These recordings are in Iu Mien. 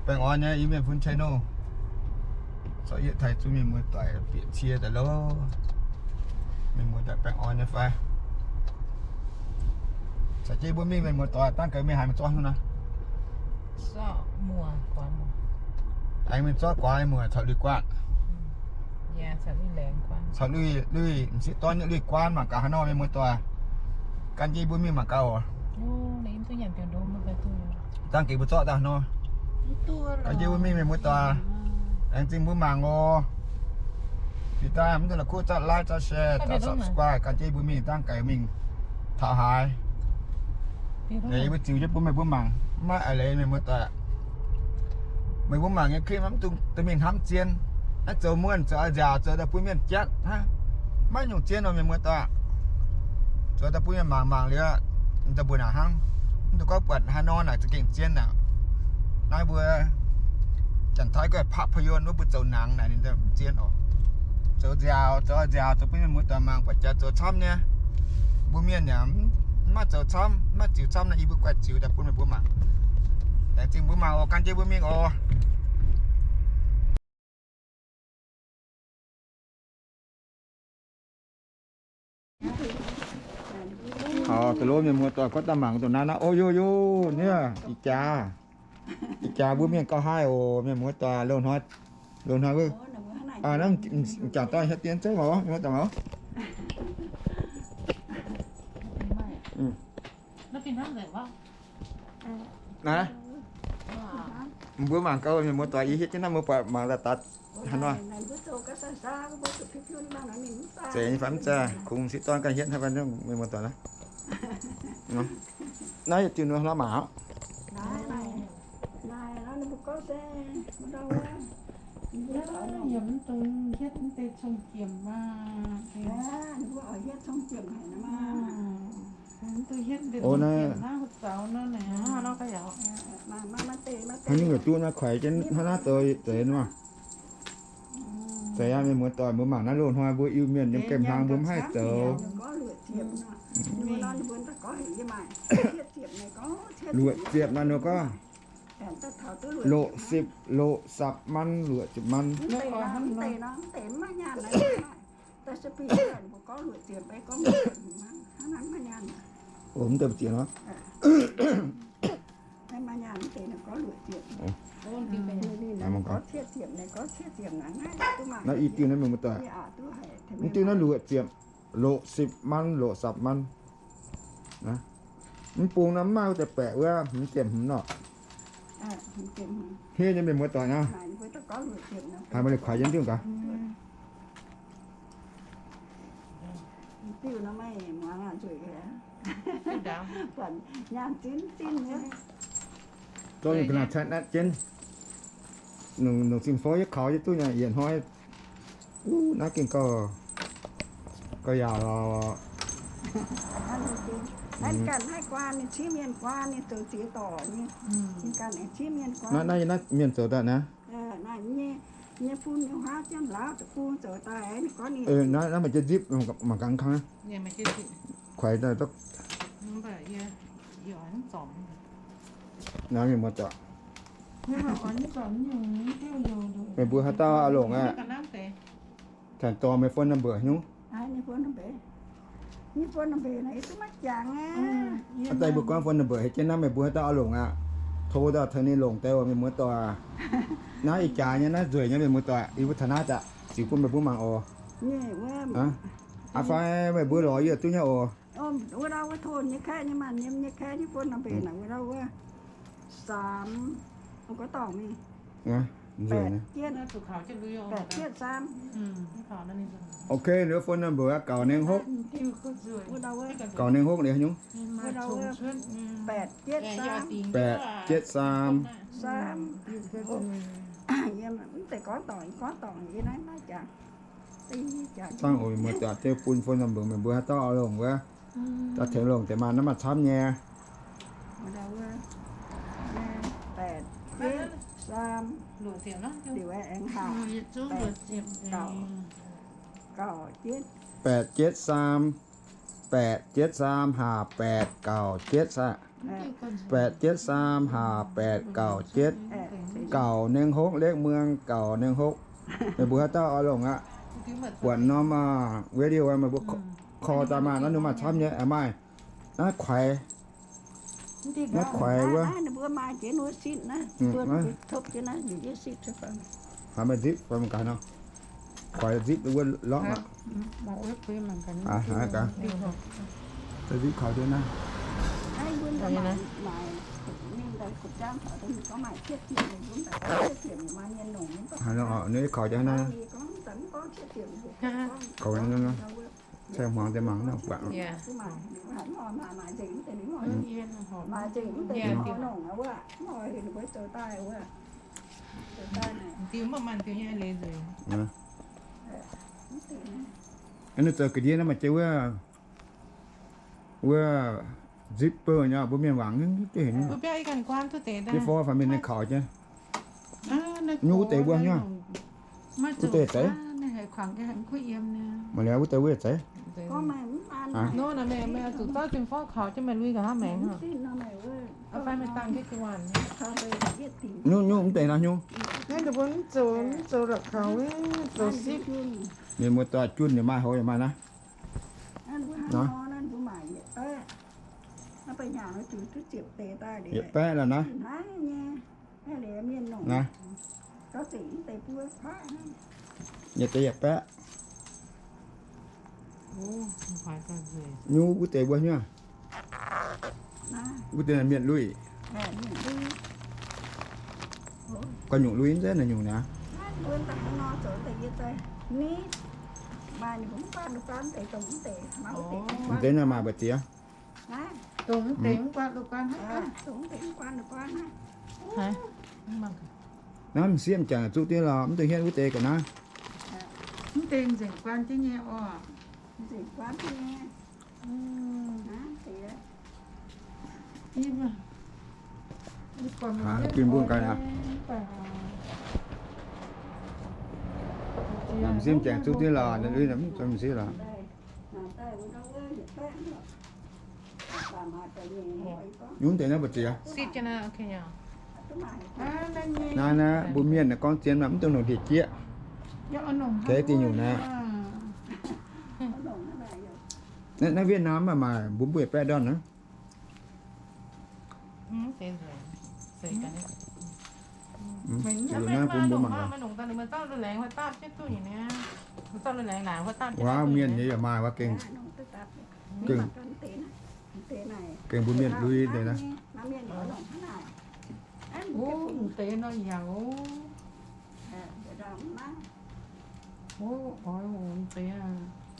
Baengh orn nyei, Iu Mienh Fun channel. Zorqv yietv taaih zuqc mienh muoz-doic bieqc cie daaih loh. Mienh muoz-doic baengh orn nyei fai? Caux jienv mbuo mingh, mienh muoz-doic, dangh gaax mingh haaix mingh zorqv haaix nyungc naaiv? Aengx mingh zorqv guaax muoc caux lui-guaatv. Caux lui, lui, m'sieqv dorn nyei lui-guaatv mangc gaax haaix nor, mienh muoz-doic. Gan jienv mbuo mingh mangc gaax oc. Dangh gaax mbuo zorqv daaih haaix nor. Gan jienv mbuo mingh, mienh muoz-doic. Laengz zingh mbuo mangc oc. Bieqc daaih mv dungx la'kuqv zorqv like, zorqv share, zorqv subscribe, gan jienv mbuo mingh, dangh gaax mingh taux haaix. Yie mbuo ziux jienv bun meih mbuo mangc, maiv a'leiz, mienh muoz-doic. Meih mbuo mangc nyei clip mv dungx mingh hnamv zien. Naaiv zoux muonh, zoux a'nziaauc, zoux daaih bun mienh jatv hnangv. Maiv nyungc zien nor, mienh muoz-doic. Zoux daaih bun mienh mangc, mangc liuz, daaih mbuo naaic hnangv. Mv dungx gorngv buatc haaix nor naaic za'gengh zien aqv. Naaiv mbuo Janx-Taiv gorngv ภาพยนตร์ wuov, mbuo zoux nangx naaic ninh zien oc. Zoux nziaauc, zoux nziaauc, zoux bun mienh muoz-doic mangc buatc jaax zoux camv nyei. Mbuo mienh yaac maiv zoux camv, maiv ziux camv naaiv, yie mbuo guaih ziux daaih bun meih mbuo mangc. Laengz zingh mbuo mangc oc, gan jienv mbuo mingh oc. Taux da'lov mienh muoz-doic gorngv daaih mangc dongh naaiv naaiv. O, yo, yo, niaa, ih jaax. Ih jaax mbuo mienh gauh haih oc, mienh muoz-doic, loz-hnoi, loz-hnoi wuov. Naaiv m'jangc dorn hietv dien zeiv maux, mienh muoz-doic maux. Naaiv, mbuo mangc gaax, mienh muoz-doic, yie hietv jienv naaiv, mbuo buatc mangc daaih daaih haaix nor. Zeiz nyei fai mv zeiz, kungx m'sieqv dorn ganh hietv haaix, mienh muoz-doic naaiv. Naaiv yietc diuh nor hlauv mangc aqv. O, naaiv haaix nyungc yaac duqv naaiv, kuaix jienv hnangv naaiv zoux, zeiz nor. Zeiz aqv, mienh muoz-doic, mbuo mangc naaiv loz-hnoi mbuo Iu-Mienh yiem gemh hlang mbuo mv haih zoux. Luoqc ziepc naaiv nor gorngv, loqc sipv, loqc sapv man, luoqc ziepc man. Ov, mv deix mbu'ziex nor. Naaiv i diuh naaiv mienh muoz-doic. Mv diuh naaiv luoqc ziepc, loqc sipv man, loqc sapv man. Mv bung naaiv mv maaih wuov deix baeqc wuov, hmz ziepc hmz nor. Hniev nyei mienh muoz-doic naaiv. Haiz maaih liuz kuaix jienv diuh gaax. Zorqv ninh ga'naaiv caetv natv jienv. Nongc zingh fouv yietv kaux yietv duqv nyei yietc hnoi. Uv, naaiv gengh gauh, gauh yaac lorqc. Naaiv, naaiv mienh zoux daaih naaiv. Naaiv, naaiv maaih jienv zipv mangc gaax kang. Kuaix daaih, naaiv mienh muoz-doic. Meih mbuo haaix dauh oix longc aqv? Tengx dorh meih phone number nyungc. Daaih mbuo gorngv phone number hei jienv naaiv, meih mbuo haaix dauh oix longc aqv, tov daaih tengx ninh longc deix oc, mienh muoz-doic. Naaiv ih jaax nyei, naaiv nzueic nyei, mienh muoz-doic. Yie mbuo taux naaiv daaih ziux bun meih mbuo mangc oc. Aa fai meih mbuo lorz yie duqv nyei oc. Wuov dauh wuov tov nyei kaeqv nyei maanh, yiem nyei kaeqv nyei phone number naaic, wuov dauh wuov สาม gorngv dorngc mingh. Nzueic nyei. Ok, ninh phone number aqv, gauh nengh hopv. Gauh nengh hopv liuz nyungc. แปดเจ็ดสาม แปดเจ็ดสาม Dangh oc, muoz-doic, deix bun phone number meih mbuo haaix dauh oix longc wuov, daaih tengx longc deix maanh, naaiv maaih camv nyei. Gauh jienv. แปดเจ็ดสาม Baeqc jietv saam haah baeqc gauh jietv saah. Baeqc jietv saam haah baeqc gauh jietv. Gauh nengh hopv, lengh muong gauh nengh hopv. Meih mbuo haaix dauh oix longc aqv, buatc norm video meih mbuo call daaih maah, naaiv ninh maaih camv nyei, maaih naaiv kuaix. Naaiv kuaix wuov. Haaix maaih zipv fai mangc gaax nor. Kuaix zipv wuov lorqc aqv. Zipv kaux jienv naaiv. Ninh kaux jienv naaiv. Caengh hmuangx deix mangc nor buatc. Ninh zoux ga'ndiev naaiv maaih jienv wuov, wuov zipv bouh nyei, mbuo mienh wangc duqv hec nyei. Jienv fov fai mienh ninh kaux jienv. Nyungc wuov deix mbuo nyei. Wuov deix zeiz. Maaih liuz wuov deix wuov zeiz. Nyungc, nyungc mv deix nor nyungc. Mienh muoz-doic junh yaac maaih, houx yaac maaih naaiv. Yietc baeqv lorqc naaiv. Yietc deix yietc baeqv. Nyungc wuov deix mbuo nyei. Wuov deix mienh luic. Gauh nyungc lui nzengc naaiv nyungc naaiv. Mv deix naaiv maaih mbu'ziex. Naaiv m'sieqv m'jangc zuqv diev lorqc, mv deix hietv wuov deix ga'naaiv. Guinh mbuo gaax aqv. M'sieqv m'jangc zuqv diev lorqc, lui mv zuqc m'sieqv lorqc. Nyungc deix naaiv mbu'ziex. Naaiv, naaiv mbuo mienh naaiv gorngv zien mv dungx longc ndie-jieqv. Kei dingh nyungc naaiv. Naaiv Việt Nam maaih mbuo mbuo yietc baeqv ndorn naaiv. Wuov mienh nyei yaac maaih, wuov gengh, gengh, gengh mbuo mienh lui deix naaiv.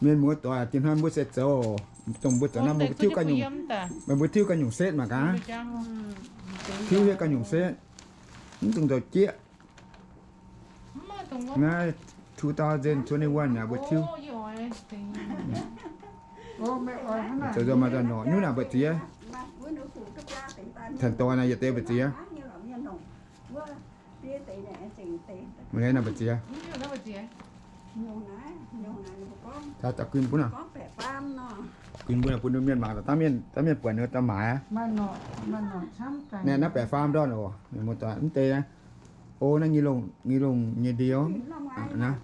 Mienh muoz-doic, dinh hnoi mbuo se zoux, dongh mbuo zoux naaiv, mbuo tiuv ganh nyungc, meih mbuo tiuv ganh nyungc setv mangc gaax. Tiuv hietv ganh nyungc setv, mv dungx zoux jieqv. Naaiv two thousand twenty-one naaic mbuo tiuv. Zoux nzunc maaih daaih norqc nyungc naaic mbu'ziex. Tengx doix naaic yietc deix mbu'ziex. Mv leiz naaic mbu'ziex. Taux guinh bun, guinh bun bun mienh mangc, dangh mienh buatc ninh daaih maaiz. Naaiv baeqc faam ndorn oc, mv deix. O, naaiv nyei longc, nyei longc nyei ndie. Naaiv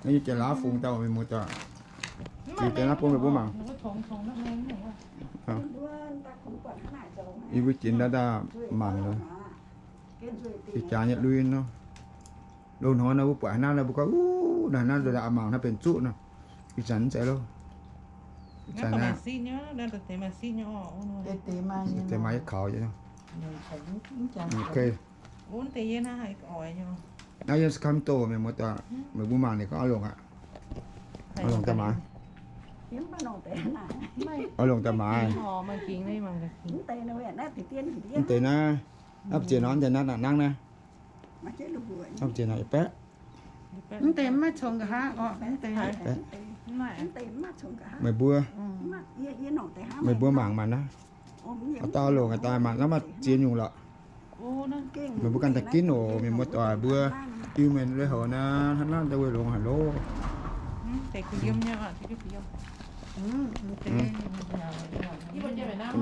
nyei jiex laav fungx daaih, mienh muoz-doic. Ziux deix naaiv bun meih mbuo mangc. Yie mbuo jiex daaih daaih mangc nor, ih jaax nyei lui nor. Loz-hnoi nor mbuo buatc haaix naaiv nor mbuo gorngv, uv, naaiv naaiv mangc naaiv benx zuqv nor. Ih zanc mv zeiz loh. Ih zanc naaiv deix maaih yietv kaux. Naaiv yiem Sacramento, mienh muoz-doic, meih mbuo mangc ninh gorngv oix longc aqv. Oix longc daaih maaiz. Oix longc daaih maaiz. Mv deix naaiv, naaiv mbu'ziex nor, mv deix naaiv nangv naaiv. Mv deix naaiv yietc baeqv. Mv deix maiv congx nqa'haav oc, mv deix. Meih mbuo, meih mbuo mangc maah naaiv. Oix daaih longc daaih maah naaiv, maaih ziex nyungc lorqc. Meih mbuo ganh daaih ginv oc, mienh muoz-doic mbuo. Iu-Mienh lui-houx naaiv, hnangv naaiv daaih wuov longx haic loh.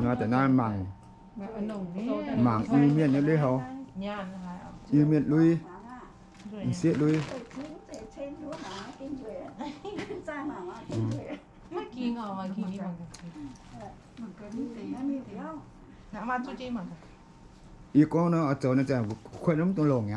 Naaiv daaih naaiv mangc, mangc Iu-Mienh nyei lui-houx. Iu-Mienh lui, m'sieqv lui. Yie gorngv nor, oix zoux naaiv zanc kuonx mv dungx longc aqv.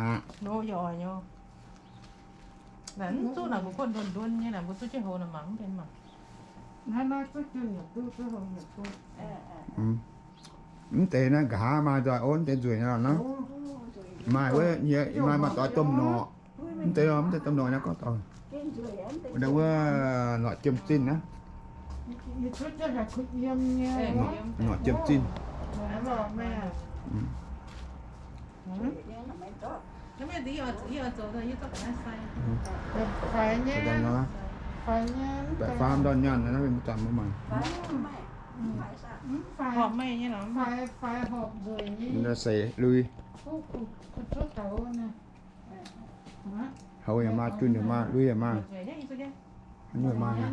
Mv deix naaiv nqa'haav maaih nzoih ov, mv deix nzueic nor. Maaih wuov, maaih maaih doix domh norqc. Mv deix, mv deix domh norqc naaiv gorngv taux wuov norqc jiem zinh naaiv. Norqc jiem zinh. Baeqc faam ndorn nyaanh naaiv, mv zanc mbuo mangc. Seix lui. Houx yaac maaih, jun yaac maaih, lui yaac maaih. Haaix nyungc maaih.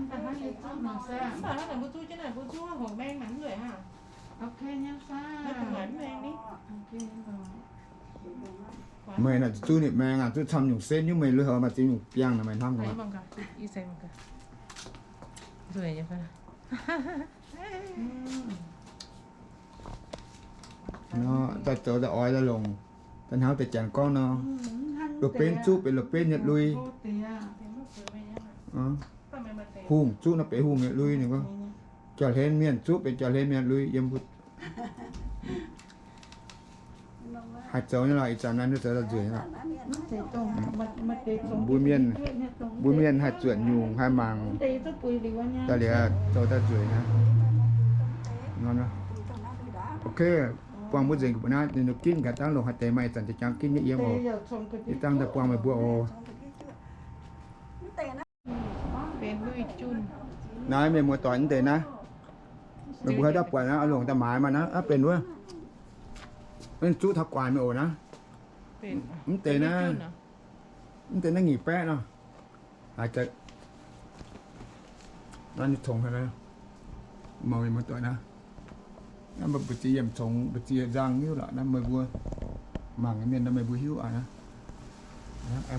Meih naaic zuqc nitv maengx aqv, zuqc camv nyungc setv nyungc, meih lui-houx maaih ziex nyungc biangh naaic, meih hnamv gaax. Nor, daaih zoux daaih oix daaih longc, daaih hnangv deix janx gorngv nor, loz-benv zuqv benx loz-benv nyei lui. Hungh zuqv nor benx hungh nyei lui. Ninh gorngv, jauv-hlen mienh zuqv benx jauv-hlen mienh lui yiem mbuo. Haih zoux nyei lorqc, ih zanc naaiv zoux daaih nzueic nyei lorqc. Mbuo mienh, mbuo mienh haih zuotc nyungc haih mangc daaih liuz zoux daaih nzueic nyei. Ok, buangh mbuo nzengc mbuo naaiv, ninh ginv gaax dangv longc haaix deix maaih ih zanc jangx ginv nyei yiem oc. Ih dangh daaih buangh meih mbuo oc. Naaiv mienh muoz-doic, mv deix naaiv, meih mbuo haaix dauh buatc naaiv, longc daaih maaiz maah naaiv, aav benx wuov, mv zuqv taux guaax mingh oc naaiv. Mv deix naaiv, mv deix naaiv nyic baeqv nor. Naaiv nyei congx haic, mangc mienh muoz-doic naaiv. Naaiv mbu'ziex yiemc congx, mbu'ziex nzangh hiuv lorqc. Naaiv meih mbuo mangc mienh naaiv meih mbuo hiuv aqv.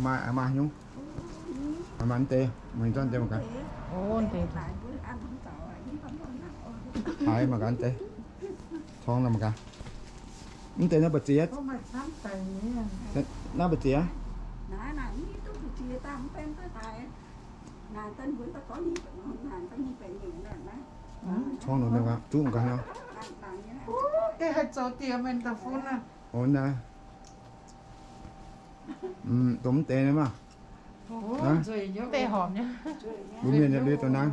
Maaih, maaih nyungc. Maaih mv deix, maaih mv deix mangc gaax. Haiz mangc gaax mv deix. Torngx mangc gaax. Mv deix naaiv mbu'ziex, naaiv mbu'ziex. Torngx nor, zuqv mangc gaax nor. Dongh mv deix naaiv maah. Mbuo mienh nyei lui dongh naaiv.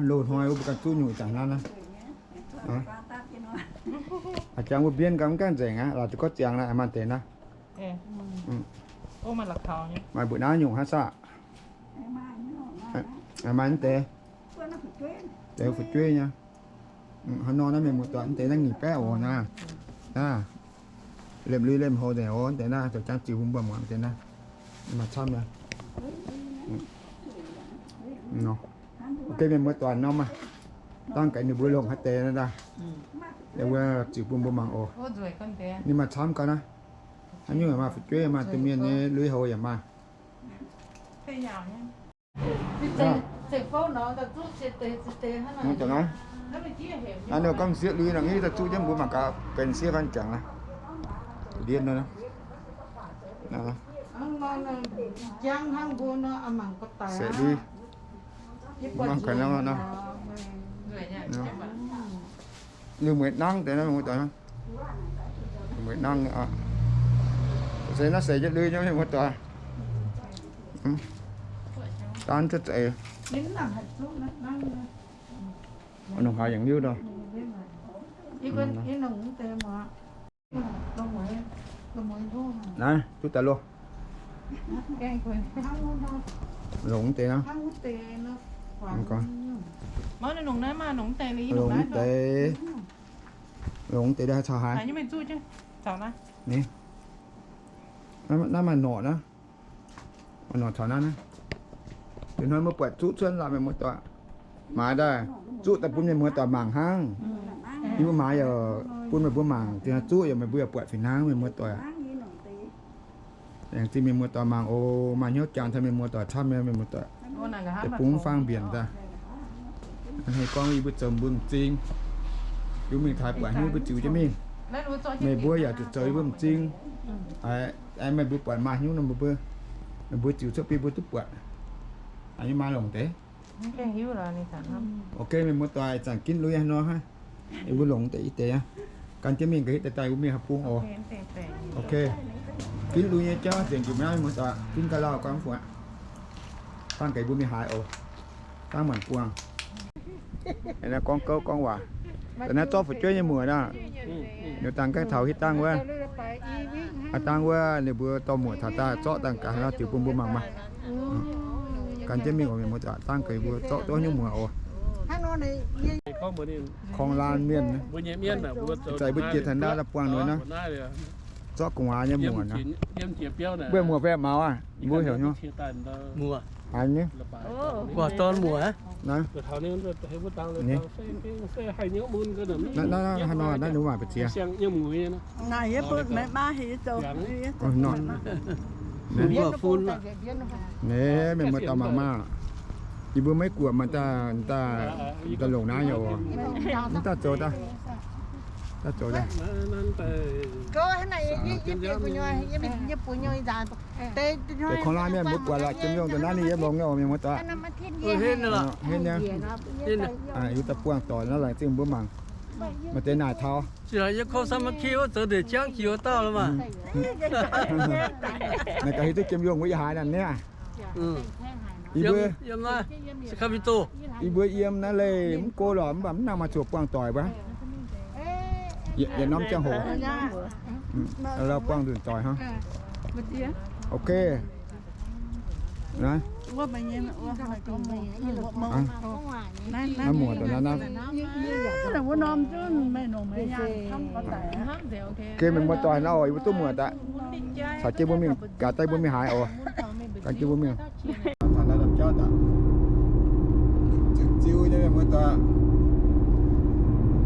Loz-hnoi wuov mbuo ganh zuqv nyungc ih zanc naaiv naaiv. A'jangx mbuo mbienv gau mv gaengh nzengc aqv, laaix duqv gorngv ziangx naaiv, maaih deix naaiv. Maaih mbuo naaiv nyungc hnangv saah? Maaih mv deix, deix fu'jueiv nyei. Hnangv nor naaiv mienh muoz-doic, mv deix naaiv nyic baeqv oc naaiv. Lemh lui lemh hoz nzengc oc, mv deix naaiv zoux jangv ziux mbuo mbuo muangx deix naaiv. Maaih camv nyei. Ok, mienh muoz-doic, norm maah, dangh gaax ninh mbuo longc haaix deix naaiv daaih, wuov ziux bun mbuo mangc oc. Ninh maaih camv gau naaiv. Haaix nyungc yaac maaih, fu'jueiv yaac maaih, domh mienh nyei lui-houx yaac maaih. Naaiv ninh gorngv m'sieqv lui nor, ih daaih zuqv jienv mbuo mangc gaax benx sieqv ganh jangx naaiv. Ndiev nor, seix lui. Mangc gaax nor, liuz mueiz nangv deix naaiv, mueiz nangv. Se naaiv seix jienv lui nyei mienh muoz-doic. Daan cuotv za'eix. Nongc haaix yangh liuv nor. Naaiv duqv daaih loh. Longc deix nor. Longc deix. Longc deix daaih caux haaix? Naaiv maaih norqc naaiv. Maaih norqc caux naaiv naaiv. Ih hnoi mbuo buatc zuqv cuotv laaix, mienh muoz-doic. Maaiz daaih zuqv daaih bun mienh muoz-doic mangc hnangv. Yie mbuo maaiz yaac bun meih mbuo mangc. Zuqv yaac meih mbuo yaac buatc fih hnangv, mienh muoz-doic. Laengz zingh mienh muoz-doic mangc oc. Maaih hnyouv jangx taux mienh muoz-doic camv nyei, mienh muoz-doic. Deic-bung mv fangx mbienc daaih. Hnangv gorngv yie mbuo zoux mbuo m'zing, yie mbuo mingh taux buatc hnyouv mbuo ziux jienv mingh. Meih mbuo yaac zuqc zoux yie mbuo m'zing. Meih mbuo buatc maaih hnyouv nor, meih mbuo ziux cuotv bun mbuo duqv buatc. Yie maaih longc deix. Ok, mienh muoz-doic, zanc ginv lui haaix nor hnangv, yie mbuo longc deix ih deix aqv. Gan jienv mingh ga'hitv daaih daaih yie mbuo mingh haaix bung oc. Ok. Ginv lui nyei jauv nzengc jiex mi'aqv, mienh muoz-doic. Ginv ga'laauh gorngv fungc aqv. Dangh ga'hitv mbuo mingh haaix oc. Dangh maanc buangh. Gorngv gouv gorngv waac. Da'naaiv zorqv fu'jueiv nyei muoc nor. Ninh dangh gaengh taux hitv dangh wuov. Aa, dangh wuov ninh mbuo dorh muoc taux daaih zorqv dangh gaax nor ziux bun mbuo mangc maah. Gan jienv mingh oc, mienh muoz-doic, dangh ga'hitv mbuo zorqv duqv nyungc muoc oc. Korng laanh mienh, ih zanc mbuo jiex taux naaiv buangh nor, zorqv gu'nguaaz nyei muoc nor. Mbuo muoc fai maux aqv? Mbuo heuc hnyouv. Muoc. Haaix nyungc? Guaax dorn muoc aqv. Naaiv, naaiv, naaiv, naaiv ninh mbuo maaih ba'ziex. Naaiv, mbuo fun. Naaiv, mienh muoz-doic mangc maah. Yie mbuo maiv guoqv maaih daaih, daaih longc naaiv nyei oc. Mv daaih zoux daaih. Daaih zoux daaih. Deix korng laanh mienh mbuo buatc lorqc, jiem yongh daaih naaiv ninh yiem longx nyei oc, mienh muoz-doic. Henv nyei. Yie daaih buangh doic naaiv laengz zingh mbuo mangc. Maaih deix naaic taux. Yie kouv saav ma ki wuov zoux ndeic jangv jiex wuov dauh lorqc maah. Naaiv ga'hitv duqv jiem yongh wuov ih haaix naaic niaa. Yie mbuo, yie mbuo yiem naaiv leih mv go lorqc, mv baac mv nangh maaih zuqc buangh doic wuov. Yietc norm ziangh hoc, buangh nzunc doic hnangv. Ok. Naaiv muoc daaih naaiv naaiv. Ok, mienh muoz-doic, naaiv oc, yie mbuo duqv muoc daaih. Caux jienv mbuo mingh, gaax daaih mbuo mingh haaix oc. Gan jienv mbuo mingh. Ziux ziux nyei mienh muoz-doic.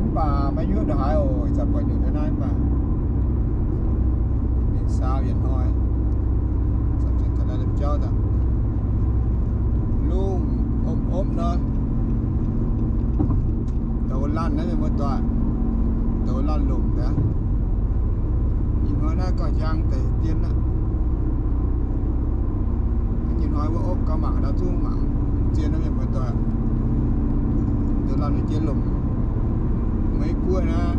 Mv baac maiv hiuv ndongc haaix oc, ih zanc buatc nyungc naaiv mv baac mingh saau yietc hnoi. Jauv daaih, lungh opv opv nor, douz lanh naaiv mienh muoz-doic, douz lanh lomc aqv. Ih hnoi naaiv gauh njang deix dien aqv. Ih hnoi wuov opv gauh mangc ndau zungv mangc zien naaiv mienh muoz-doic. Douz lanh naaiv jiex lomc, Meiv Guoqv naaiv,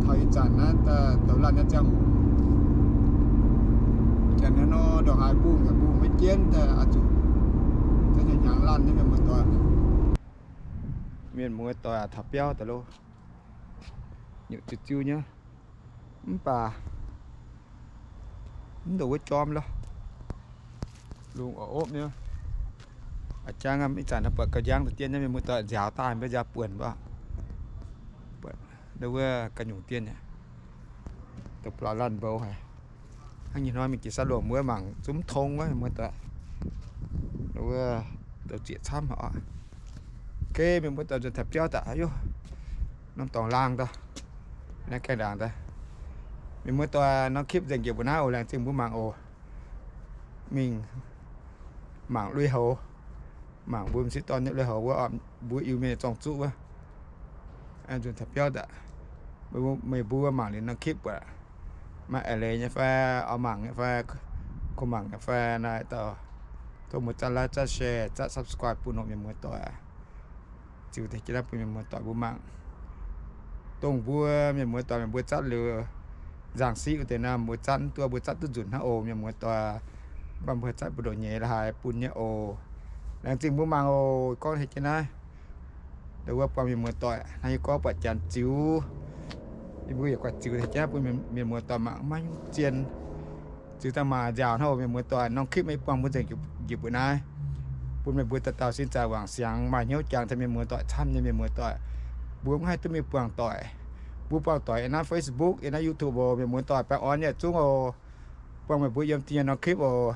taux ih zanc naaiv douz lanh naaiv ziangh hoc. Janx naaiv nor ndongc haaix mbungh yaac mbungh maiv jienv daaih oix zuqc hnyangx lanh nyei mienh muoz-doic. Mienh muoz-doic taux biauv daaih loh. Nyutc ziu ziu nyei. Mv baac mv ndongc wuov jorm loh. Lungh opv opv nyei. A'jang ih zanc buatc gauh njang deix dien nyei, mienh muoz-doic, nziaaux daaih mbuo nziaaux buonc mbuo. Buatc wuov ga'nyungc dien nyei. Dongh blaaux lanh mbouh haic. Hnangv nyei hnoi mingh jiex saav lomc wuov mangc zungv mv tong wuov, mienh muoz-doic. Wuov douz zieqc camv oc. Ok, mienh muoz-doic, nzuonx taux biauv daaih, aa, norm dorngx laangh daaih. Naaiv gaengh ndaangc daaih. Mienh muoz-doic, norm คลิป nzengc njiec mbuo naaiv oc, laengz zingh mbuo mangc oc. Mingh mangc lui-houx, mangc mbuo m'sieqv dorn nyei lui-houx wuov, mbuo Iu-Mienh zorng-zuqv wuov. Nzuonx taux biauv daaih, meih mbuo mangc liuz norm คลิป buatc maaih eix leiz nyei fai, oix mangc nyei fai, ko mangc nyei fai, naaiv dauh tov mbuo zatv like, zatv share, zatv subscribe bun mienh muoz-doic. Ziux deix jienv naaiv bun mienh muoz-doic mbuo mangc. Dongh mbuo mienh muoz-doic, mienh mbuo zatv liuz nzangc siqv wuov deix naaiv, mbuo zatv mv duqv, mbuo zatv duqv nzunc hnangv oc, mienh muoz-doic. Mv baac mbuo zatv mbu'ndongx nyei la'haaix bun nyei oc. Laengz zingh mbuo mangc oc. Gorngv heuc jienv naaiv, ndau wuov buangh mienh muoz-doic, hnangv yie gorngv buatc janx ziux, yie mbuo yaac guaix ziux heuc jienv naaiv bun mienh muoz-doic mangc, maiv nyungc zien. Ziux daaih maaih nziaauc hnangv oc, mienh muoz-doic. Norm คลิป meih buangh mbuo nzengc njiec mbuo naaiv, bun meih mbuo dauh dauh sin zaangc wangc siangx, maaih hnyouv jangx taux mienh muoz-doic camv nyei, mienh muoz-doic. Mbuo mv haih duqv mingh buangh doic, Mbuo buangh doic yiem naaiv Facebook, yiem naaiv YouTube oc. Mienh muoz doic baengh orn yietc zungv oc. Buangh meih mbuo yiem da'nyeic norm clip oc.